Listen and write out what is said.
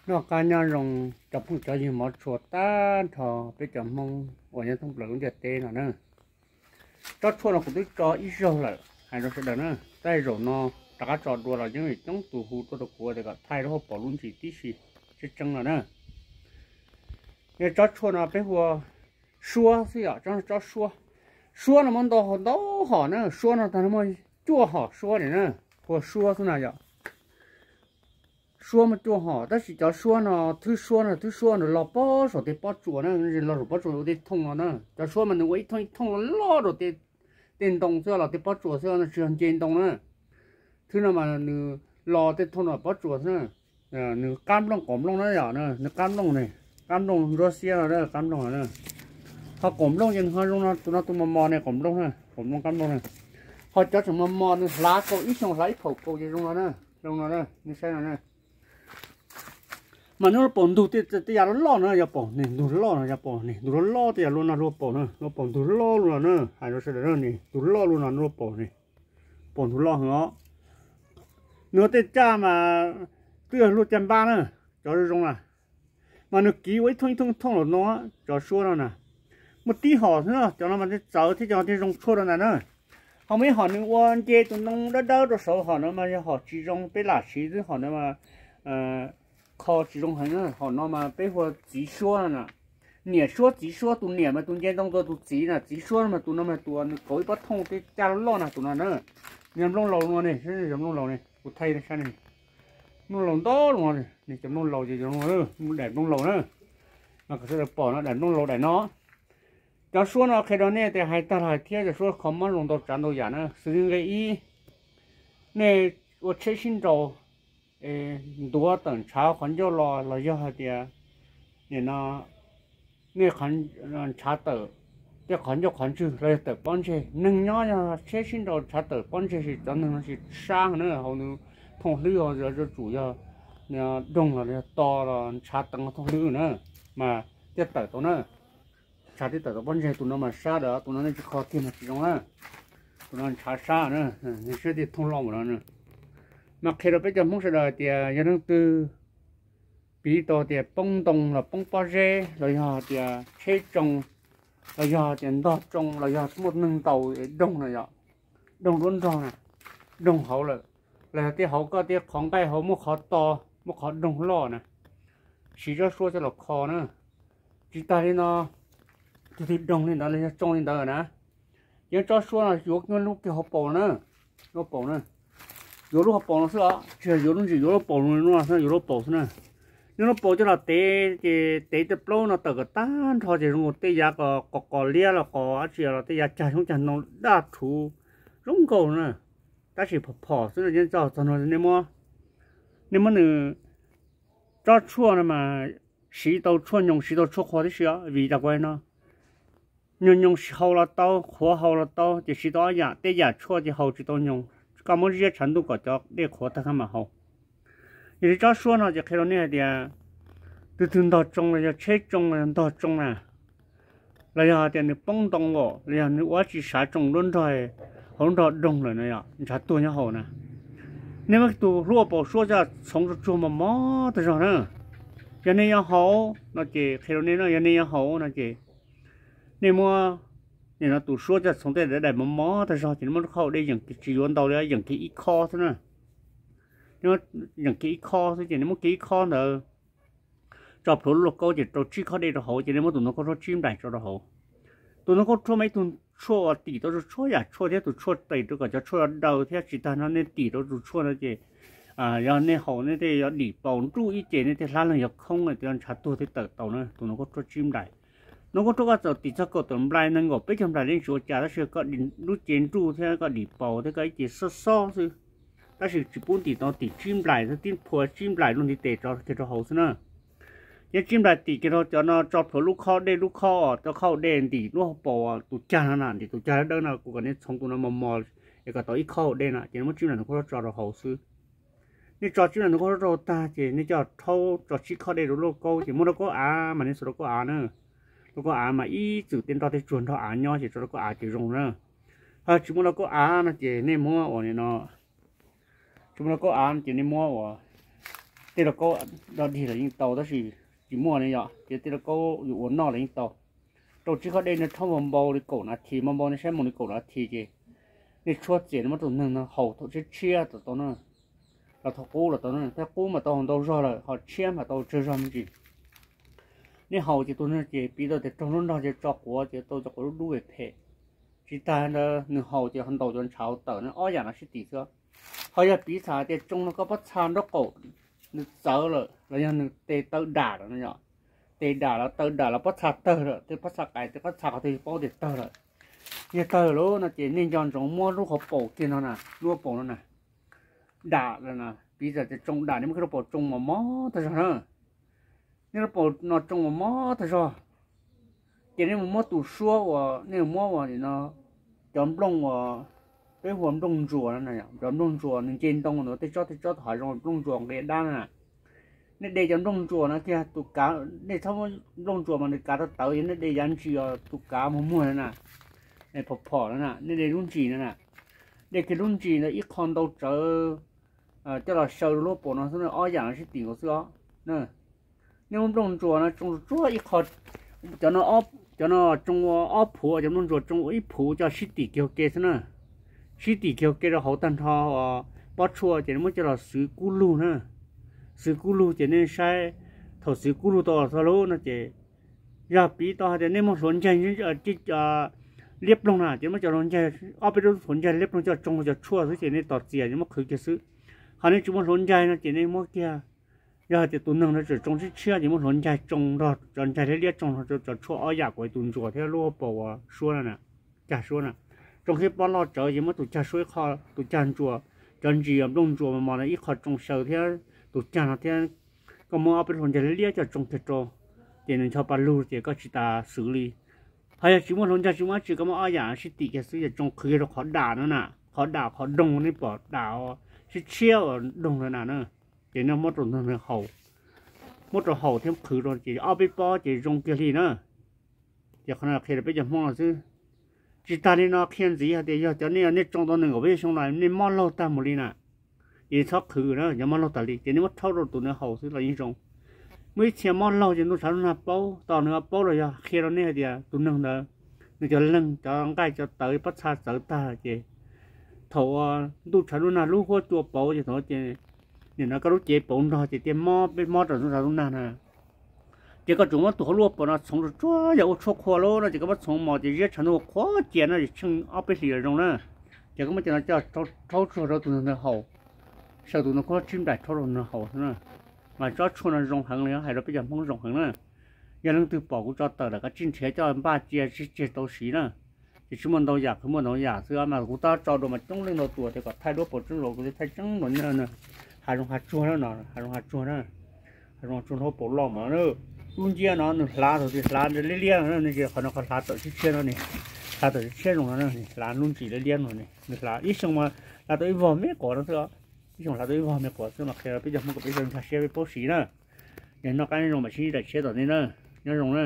Noj qab nyob zoo cov phooj cov ywg mov tshua tag nrho peb cov Hmoob uas nyob thoob plaws lub ntiaj teb no na. Tsob tshuaj no kuv twb tso ib zaug lawm hais rau sawv daws na, tab sis zaum no rov qab tso dua los yeej coob tus hu tuaj rau kuv tias kom thaij lub hauv paus lub ntsis tib si tseeb tseeb no na. Tsob tshuaj no peb hu ua suab xwb yom, tsob suab. Suab no muaj ntau ntau hom na, suab no tag muaj cuaj hom suab ni na, hu ua suab xwb na yom. Suab muaj cuaj hom, tab sis cov suab no, thwb suab no, thwb suab no los pob saum tej pob tsuas na, los saum pob tsuas ua tej thooj no na. Cov suab mas nws ua ib thooj ib thooj los loj rau tej ntoo xwb los tej pob tsuas xwb no, tsis yog nce ntoo na. Thwb no mas nws los tej thooj no pob tsuas xwb na. Nws qab nplooj qaum nplooj na yom, nws qab nplooj ne, qab nplooj ntsuab xiab no, qab nplooj no. Ho qaum nplooj ces nws ho zoo no, tus no tus mos mos ne, qaum nplooj na, qaum nplooj qab nplooj na. Ho cov tseem mos mos nws hlav kaus ib xyoos hlav ib phaum kaus ces zoo no na, zoo no na, nej saib no na. Mas nws lub paus ntug tej yam loj loj no yog paus niag ntug loj no, yog paus niag ntug loj loj tej yam loj no lub paus na, lub paus ntug loj loj no na, hais rau sawv daws ne, ntug loj loj no lub paus ne, paus ntug loj heev os. Nws ua tej caj mas twb yog luaj caj npab na, cov zoo zoo na. Mas nws kiv ua ib thooj ib thooj thooj los no, cov suab no na. Muaj tib hom xwb no, cov no mas txawv thiab cov no thiaj zoo tshuaj rau ntawd na. Ho muaj ib hom nws ua nce tus ntoo dawb dawb rau saud, hom no mas yog hom tsis zoo peb lam siv xwb, hom no mas kho tsis zoo heev na, hom no mas peb hu ua txiv suab no na. Niam suab txiv suab, tus niam mas tus nce ntoo tua tus txiv na, txiv suab no mas tus no mas tus nws kauv ib pob thooj tej caj loj loj na, tus no na. Nws yog nplooj laus no ne, nplooj laus ne, kuv thaij sab ne. Nplooj laus ntau no, cov nplooj laus ces daim nplooj laus na. Sawv daws pom no daim nplooj laus daim no. Cov suab no qhia rau nej tias hais tag los hais thiab, cov suab kho mob zoo ntau tsav ntau yam na. Xws li nqe ib, nej ua tsheb sib nraus, ntuav tawm ntshav qhov ncauj los los yog hais tias nim no nej ntshav tawm tej qhov ncauj qhov ntswg los yog tawm pob ntseg. Neeg nyob yog tsheb sib nraus ntshav tawm pob ntseg, sis cov neeg no tsis sab na, hauv nws thooj hlwb ho yuav tsum yog doog los yog to los ntshav teev thooj hlwb na, mas thiaj tawm tau na. Ntshav thiaj tawm tau pob ntseg, tus no mas sab lawm, tus no nej tsis kho kiag mas tsis zoo na. Tus no ntshav sab na, siab tiaj thooj loj mus no. Mas qhia rau peb cov Hmoob sawv daws hais tias yog leej twg piv tau tias poob ntoo los poob pob zeb los yog tias tsheb tsoo los yog tias ntog tsoo los yog muaj neeg ntaus doog no yom, doog duab nrog na, doog hauv lawm, los yog tej hauv koj tej qhov nqaij hauv muaj qhov to, muaj qhov doog loj na, siv tsob suab coj los kho na. Tsis tas li no, tus twg doog li ntawd los yog tsoo li ntawd na, yeej tsob suab no yuav lub kiag hauv paus na, lub paus na, yuav lub hauv paus no xwb os, tsis yog yuav lub ntsis, yuav lub paus no, yuav lub paus xwb na. Yog lub paus coj los tev ces tev tej plaub no tawm kom tag nrho ces zoo nkaus tej yav qos qos liab los qos dab tsi los tej yav cag xyoob cag ntoo daj rhuv zoo nkaus na. Tab sis phom phom xwb no, txog txog no nej muab, nej muab nws tsob tshuaj no mas siv tau tshuaj nyoos, siv tau tshuaj qhua tib si os, vim tas kuv no nyoos nyoos hau los tau, qhuav hau los tau, ces siv tau ob yam, tej yam tshuaj ces hau tsis tau nyoos. Koj muab ziab tshav ntuj kom cov dej qhuav tag koj mam hau. Yog li tsob suab no ces qhia rau nej hais tias tus twg ntog tsoo los yog tsheb tsoo los yog ntog tsoo na, los yog hais tias nws poob ntoo los yog nws ua tsis sav tsoo lub nrog, hauv lub nrog doog lawm no yom, ntshav tuag nyob hauv na, nej muab tus hlub ua paus suab coj txhoov tsuag tsuag mos mos tag zog na. Yog nej yuav haus no ces qhia rau nej no, yog nej yuav haus no ces nej muab, nim no tus suab coj txhoov tej daim daim mos mos tag zog ces nej muab lub qhov dej yeem kiag, tsis yuav ntau li, yeem kiag ib khob xwb na. Yeem kiag ib khob xwb ces nej muab kiag ib khob ntawd tso plhuav lub lauj kaub ces rau tsib khob dej rau hauv ces nej muab tus ntoo khaub ruab tsib nplaim tso rau hauv. Tus ntoo khaub ruab mas ib tug tshuaj uas tim tau txhua yam tshuaj thiab tus tshuaj tim rau kom cov tshuaj daw thiab, tsis tas no nej tim rau tus tshuaj no ces yog nej haus nej tej yuav dim paus nruj ib ce, nej tej hlab leeg yuav khoob, ntshav tuag thiaj tawm tau na. Tus ntoo khaub ruab tsib nplaim, ntoo khaub ruab koj txawm tim txog kaum tawm nplaim nees nkaum peb caug nplaim li tsis ua cas, tab sis koj lub cev nruj thiab koj dim paus thiab koj ib ce xob xob xwb. Tab sis tsis pub tim tau, tim tsib nplaim xwb, tib phua tsib nplaim luaj ntiv tes tso kiag rau hauv xwb na. Yog tsib nplaim tim kiag rau cov no tso plhuav lub khob dej, lub khob, tau khob dej ntim lub hauv paus tus cag no na, ntim tus cag dawb no, kuv kom nej txhoov tus no mos mos es kom tau ib khob hauv dej na, ces nej muab tsib nplaim ntoo khaub ruab tso rau hauv xwb. Nej tso tsib nplaim ntoo khaub ruab rau hauv tag ces nej coj rhaub tso tsib khob dej rau lauj kaub ces muab lauj kaub av mas nej xuas lauj kaub av na. Lauj kaub av mas ib txwm tej nroj tej tsuag nrog av nyob ces tso lauj kaub av ces zoo na. Ho tsis muaj lauj kaub av no ces nej muab ua li no, tsis muaj lauj kaub av no ces nej muab ua tej lauj kaub dog dig los yeej tau, tab sis tsis muaj ne yom, ces tej lauj kaub yus ua noj los yeej tau. Rau tsib khob dej nej rhaub npau npau li kaum nas this, npau npau nej saib mus li kaum nas this ces nej tshuab txias nej muab tus neeg no haus thaum tshiab tshiab los tau na, los thaum qub los tau na. Thiab qub mas tau haus ntau zog lawm, ho tshiab mas tau tsawg zog me ntsis. Nej haus ces tus neeg ces piv tau tias raug lub nrog ces tso quav ces tau cov quav dub dub phem phem. Tsis tas ntawd nws haus ces ho ntaus cov ntshav tawm na, ob yam no sib tim xwb. Ho yog piv txham tias tsoo no koj pob txha nraub qaum nws txawv lawm los yog nws tes taw dam lawm no yom, tes dam los taw dam los pob txha tawg lawm, tej pob txha qais tej pob txha qhov twg paub tias tawg lawm, yog tawg lawm no ces nej nco ntsoov muab lub hauv paus kiag no na, lub hauv paus no na, dam lawm na, piv txham tias tsoo dam nej muab kiag lub paus tsoo mos mos tag zog na. Nej lub paus no tsoo mos mos tag zog, ces nej mus muab tus suab uas nej mus muab uas nim no cov nplooj uas peb hu ua nplooj ntsuas no, cov nplooj ntsuas nws nce ntoo ntawd tej tsob tej tsob tom hav zoov, nplooj ntsuas nqia dab no na. Nej de cov nplooj ntsuas no kiag, tus kav, nej txhob muab nplooj ntsuas mas nws kav tawv tawv, yog nej de yav ntsis os, tus kav muag muag no na, phom phom no na, nej de lub ntsis no na, de kiag lub ntsis ntawd ib qho ntau tsawv coj los xyaw rau lub paus no xwb, ob yam no sib tim nkaus xwb os. Nej muab nplooj ntsuas no tsoo tsuag ib qho, cov no, cov no tsoo ua ob phuv, cov nplooj ntsuas tsoo ua ib phuv coj sib tim kiag ua ke xwb na. Sib tim kiag ua ke rau hauv tag nrho pob tshuaj ces nej muab coj los xwv kub lug na. Xwv kub lug ces nej saib, thaum xwv kub lug tau txog lub no ces yog piv tau hais tias nej muaj hluav ncaig liab ploog na ces muab cov hluav ncaig, ob peb lub hluav ncaig liab ploog coj tsoo cov tshuaj xwb ces nej tos txias ces muab qhwv kiag xwb. Ho nej tsis muaj hluav ncaig no ces nej muab kiag, yog hais tias tus neeg no tseem tsoo tshiab tshiab ces muab hluav ncaig tsoo nrog cov ncaig liab liab tsoo nrog cov tshuaj ob yam kom tus ntsuas thiab lub hauv paus uas suab no na, cag suab na. Tsoo kiag pob loj tsawv ces muab tus cag suab ib qho, tus cag ntsuas, cov ntsis nplooj ntsuas mos mos no ib qho tsoo xyaw thiab tus cag no thiab koj muab ob peb hluav ncaig liab liab coj tsoo kiag rau, ces nws ncho pa lug ces koj tsis tas xwv li. Ho yog tsis muaj hluav ncaig tsis muaj dab tsi koj muab ob yam sib tim kiag xwb ces tsoo qhwv kiag rau qhov dam no na, qhov dam qhov doog nej pom dam tshiab tshiab uas doog ntawd na na, ces nej muab rau ntawd haus, muab rau haus thiab qhwv rau ces ob peb pob ces zoo kiag li na. Ces qhov no qhia rau peb cov Hmoob no xwb. Tsis tas li no qhia ntxiv hais tias yog cov nej, nej tsoo tau nees nkaum peb xyoo los nej mob laug tag mus li na, ces txhob qhwv na, yog mob laug tas li ces nej muab rhaub rau tus nws haus xwb los yeej zoo. Muaj ib txhia mob laug ces ntuj tshav ntuj nag paub, tos nws paub los yog qhia rau nej hais tias tus neeg ntawd nws cov leeg cov nqaij cov tawv pob txha txawv tag ces thaum ntuj tshav ntuj nag lub huab cua pauv ces thaum ces nim no koj lub cev pauv nrog ces thiaj mob, peb mob rau ntuj tshav ntuj nag na. Ces koj tsuas muab tus hauv lub paus no txhoov tsuag tsuag, yog ua tshuaj qhua lawm no ces koj muab txhoov mos ces ziab tshav ntuj qhuav cia no ces tsheej ob peb hlis los zoo na. Ces koj muab cov no coj rhaub tsuag rau tus ntawd haus, xyaw tus ntawd kub tsib nplaim rhaub rau nws haus xwb na. Mas tsob tshuaj no zoo heev li, hais rau peb cov Hmoob zoo heev na. Yog leej twg pom kuv tso tawm lawm kav tsij nrhiav coj npaj cia tseg tau siv na. Ces tsis muaj ntau yam, kuv muaj ntau yam xwb mas kuv tab tso dua mas coob leej ntau tus tias kom thaij duab paus tseeb los kuv thiaj thaij tseeb no. Hav zoov hav tsuag no, hav zoov hav tsuag na, hav zoov tsuag hauv paus loj mas na. Lub nciab no nws hlav thaum twg hlav liab liab no, qhov no qhov hlav tawm tshiab tshiab no ne, hlav tawm tshiab zoo no, hlav lub ntsis liab liab no ne, nws hlav ib xyoo mas hlav tau ib vog me quav no xwb. Ib xyoo hlav tau ib vog me quav xwb mas qhia peb cov Hmoob kom peb zoo nkag siab peb paub siv na. Yog noj qab nyob zoo mam sib ntsib daim tshiab tom ntej na. Nyob zoo na.